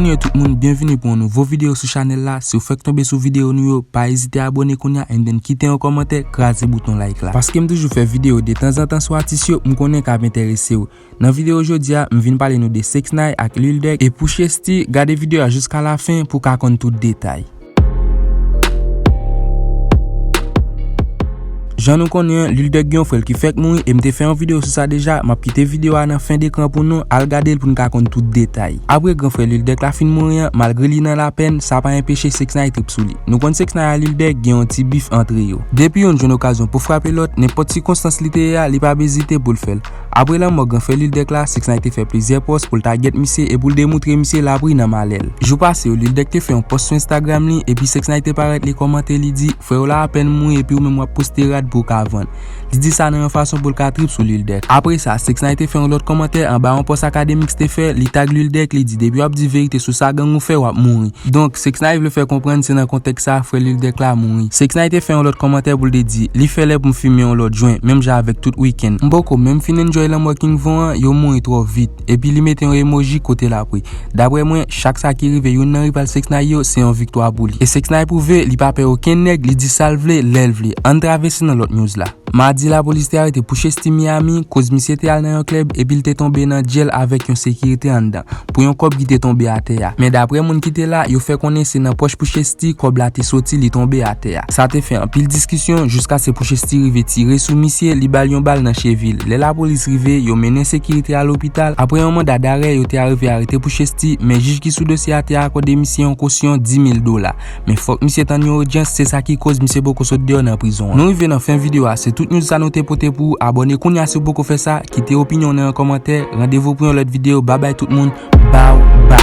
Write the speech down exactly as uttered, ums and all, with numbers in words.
Yo tout moun, byenvini pou yon nouvo videyo sou chanèl la. Si w fèk tonbe sou videyo nou yo, pa ezite abòne kounye a and then kite yon kòmantè, kraze bouton like la. Paske m toujou fè videyo de tanzantan sou atis yo, m konnen k ap enterese w. Nan videyo jodi a, m vin pale nou de six nine ak Lil Durk e Pusha T, gade videyo a jiska lafen pou w ka konn tout detay. Jan nou konnen an, Lil Durk gen yon frè l ki fèk mouri e m te fè yon videyo sou sa deja, m ap kite videyo a nan fen dekran pou nou, al gade l pou n ka konn tout detay. Apre gran frè Lil Durk la fin mouri an, malgre li nan lapèn, sa pa enpeche six nine trip sou li. Nou konn six nine ak Lil Durk gen yon ti bif antre yo. Depi youn jwenn okazyon pou frape lòt, nenpòt sikonstans li te ye a, li pa bezite pou l fè l. Apre lanmò gran frè Lil Durk la, six nine te fè plizyè pòs pou l ta gèt misye e pou l demontre misye l ap ri nan malè l. Jou pase yo, Lil Durk te fè yon pòs sou Instagram li, epi six nine te parèt, li kòmante, li di, "Frè w la apèn mouri epi ou menm w ap poste rad pou w ka vann." Li di sa nan yon fason pou l ka trip sou Lil Durk. Apre sa, six nine te fè yon lòt kòmantè anba yon pòs Akademiks te fè, li tag Lil Durk, li di, "Depi w ap di verite sou sa gang ou fè, w ap mouri." Donk, six nine vle fè konprann se nan kontèks sa frè Lil Durk la mouri. Six nine te fè yon lòt kòmantè pou l te di, "Li fè lè pou m fimen yon lòt jwen, menm jan avèk tout wikenn. M poko menm fin enjoy lanmò King Von an, yo mouri twò vit." Epi li mete yon emoji kote l ap ri. Daprè mwen, chak sa ki rive youn nan rival six nine yo, se yon viktwa pou li. E six nine pwouve li pa pè okenn nèg, li di sa l vle, lè l vle. Ann travèse nan lòt news la. Madi, lapolis te arete Pusha T Miami, koz misye te al nan yon klèb epi l te tonbe nan djèl avèk yon sekirite anndan, pou yon kòb ki te tonbe atè a. Men daprè moun ki te la, yo fè konnen se nan pòch Pusha T kòb la te soti, li tonbe atè a. Sa te fè anpil diskisyon, jiskaske Pusha T rive tire sou misye, li ba l yon bal nan chevi l. Lè lapolis rive, yo mennen sekirite a lopital. Apre yon manda darè, yo te arive arete Pusha T, men jij ki sou dosye a te akòde misye yon kosyon dis mil dola. Men fòk misye tann yon odyans, se sa ki koz misye poko sot deyò nan prizon an. Nou rive nan fen videyo a, se tout news sa nou te pote pou ou. Abòne kounye a si w poko fè sa, kite opinyon w nan yon kòmantè. Randevou pou yon lòt videyo. Babay tout moun. Bow, bow.